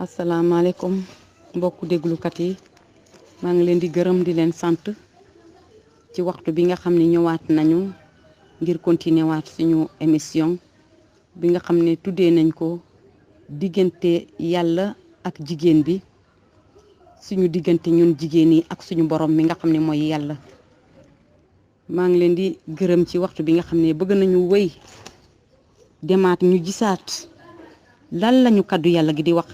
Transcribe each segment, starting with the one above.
asalaamaaleykum mbokku déglukat yi maa ngi leen di gërëm di leen sant ci waxtu bi nga xam ne ñëwaat nañu ngir continuer waat suñu émission bi nga xam ne tuddee nañ ko diggante yàlla ak jigéen bi suñu diggante ñun jigéen yi ak suñu borom mi nga xam ne mooy yàlla. maa ngi leen di gërëm ci waxtu bi nga xam ne bëgg nañu wéy demaat ñu gisaat lan lañu kaddu yàlla gi di wax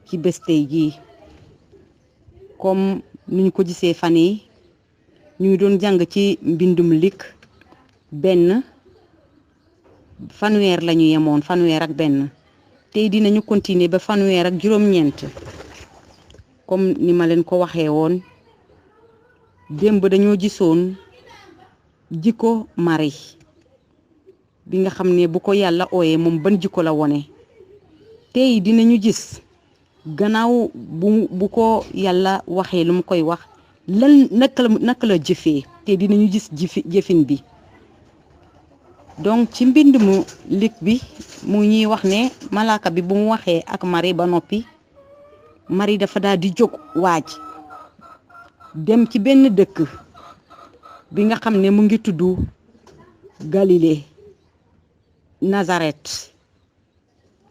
ci bés tey jii comme ni ñu ko gisee fan yi ñu ngi doon jàng ci mbindum Luk benn fanweer la ñu yemoon fanweer ak benn tey dinañu continuer ba fanweer ak juróom-ñeent comme ni ma leen ko waxee woon démb dañoo gisoon jikko Mari bi nga xam ne bu ko yàlla ooyee moom ban jikko la wone tey dinañu gis gannaaw bu ko yàlla waxee lu mu koy wax lan naka la jëfee te dinañu gis jëfin bi. donc ci mbind mu Luk bi mu ñuy wax ne malaaka bi bu mu waxee ak Mari ba noppi Mari dafa daal di jóg waaj dem ci benn dëkk bi nga xam ne mu ngi tudd Galilée Nazareth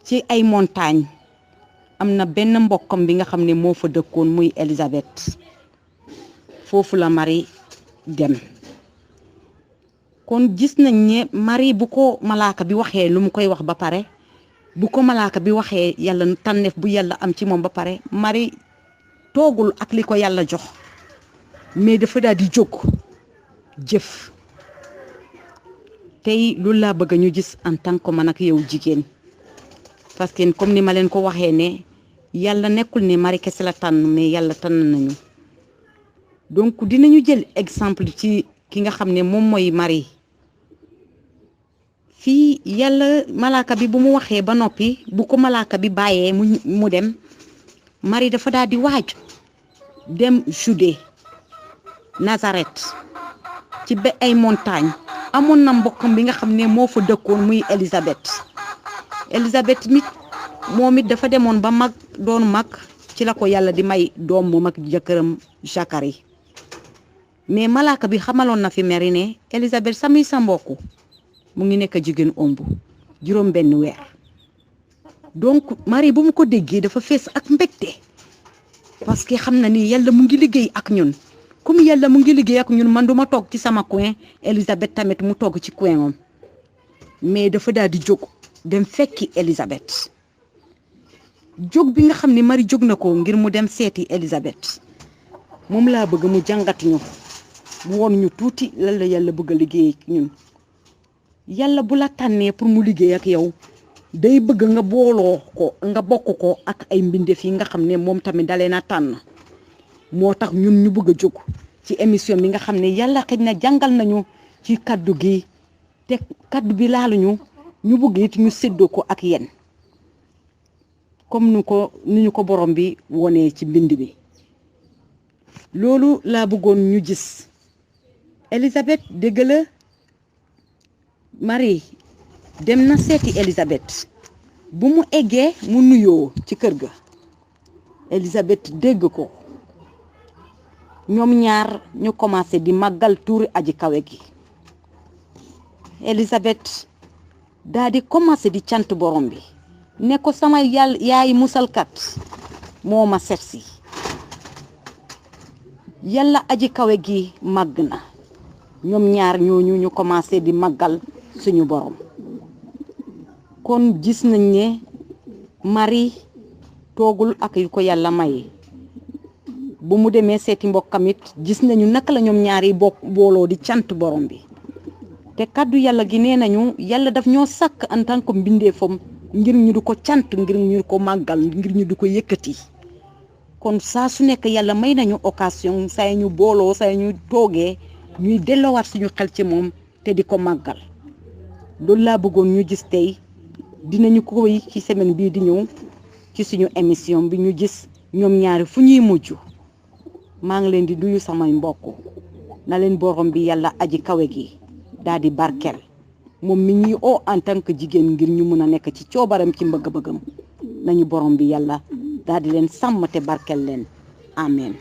ci ay montagne am na benn mbokkam bi nga xam ne moo fa dëkkoon muy Élisabeth foofu la Mari dem. kon gis nañ ne Mari bu ko malaaka bi waxee lu mu koy wax ba pare bu ko malaaka bi waxee yàlla tànneef bu yàlla am ci moom ba pare Mari toogul ak li ko yàlla jox mais dafa daal di jóg jëf. tey loolu laa bëgg ñu gis en tant que man ak yow jigéen parce que comme ni ma leen ko waxee ne yàlla nekkul ne Mari kese la tànn mais yàlla tànn nañu. donc dinañu jël exemple ci ki nga xam ne moom mooy Mari. fii yàlla malaaka bi bu mu waxee ba noppi bu ko malaaka bi bàyyee mu dem Mari dafa daal di waaj dem Judée Nazareth ci ba ay montagne amoon na mbokkam bi nga xam ne moo fa dëkkoon muy Élisabeth mit moom it dafa demoon ba mag doon mag ci la ko yàlla di may doom mu mag jëkkëram Zacharie mais malaaka bi xamaloon na fi Mari ne Élisabeth sami sa mbokku mu ngi nekk jigéen ëmb juróom benn weer. donc Mari bu mu ko déggee dafa fees ak mbégte parce que xam na ni yàlla mu ngi liggéey ak ñun comme yàlla mu ngi liggéey ak ñun man duma toog ci sama coin Élisabeth tamit mu toog ci coin am mais dafa daal di jóg dem fekki Élisabeth. jóg bi nga xam ne Mari jóg na ko ngir mu dem seeti Élisabeth moom laa bëgg mu jàngat ñu mu woon ñu tuuti lan la yàlla bëgg a liggéey ak ñun. yàlla bu la tànnee pour mu liggéey ak yow day bëgg nga booloo ko nga bokk ko ak ay mbindeef yi nga xam ne moom tamit dalee na tànn. moo tax ñun ñu bëgg a jóg ci émission bi nga xam ne yàlla xëy na jàngal nañu ci kaddu gi te kaddu bi laaluñu ñu bëgg it ñu séddoo ko ak yéen comme ni ñu ko borom bi wonee ci mbind bi. loolu laa bëggoon ñu gis Élisabeth dégg la Mari dem na seeti Élisabeth bu mu eggee mu nuyoo ci kër ga Élisabeth dégg ko ñoom ñaar ñu commencé di màggal tuuri aji kawe gi. Élisabeth daa di commencé di cant borom bi ne ko sama yàlla yaay musalkat moo ma setsi yàlla aji kawe gi màgg na. ñoom ñaar ñooñu ñu commencé di màggal suñu borom. kon gis nañ ne Mari toogul ak yu ko yàlla may bu mu demee seeti mbokkam it gis nañu naka la ñoom ñaari booloo di cant borom bi te kaddu yàlla gi nee nañu yàlla daf ñoo sàkk en tant que mbindeefam ngir ñu di ko cant ngir ñu di ko màggal ngir ñu di ko yëkkati. kon saa su nekk yàlla may nañu occasion saa ñu booloo saa ñu toogee ñuy delloowaat suñu xel ci moom te di ko màggal. loolu laa bëggoon ñu gis tey dinañu ko wéy ci semaine bii di ñëw ci suñu émission bi ñu gis ñoom ñaari fu ñuy mujj. maa ngi leen di nuyu samay mbokk na leen borom bi yàlla aji kawe gi daal di barkel moom mi ñuy oo en tant que jigéen ngir ñu mën a nekk ci coobaram ci mbëgg-bëggam nañu borom bi yàlla daal di leen sàmm te barkel leen amen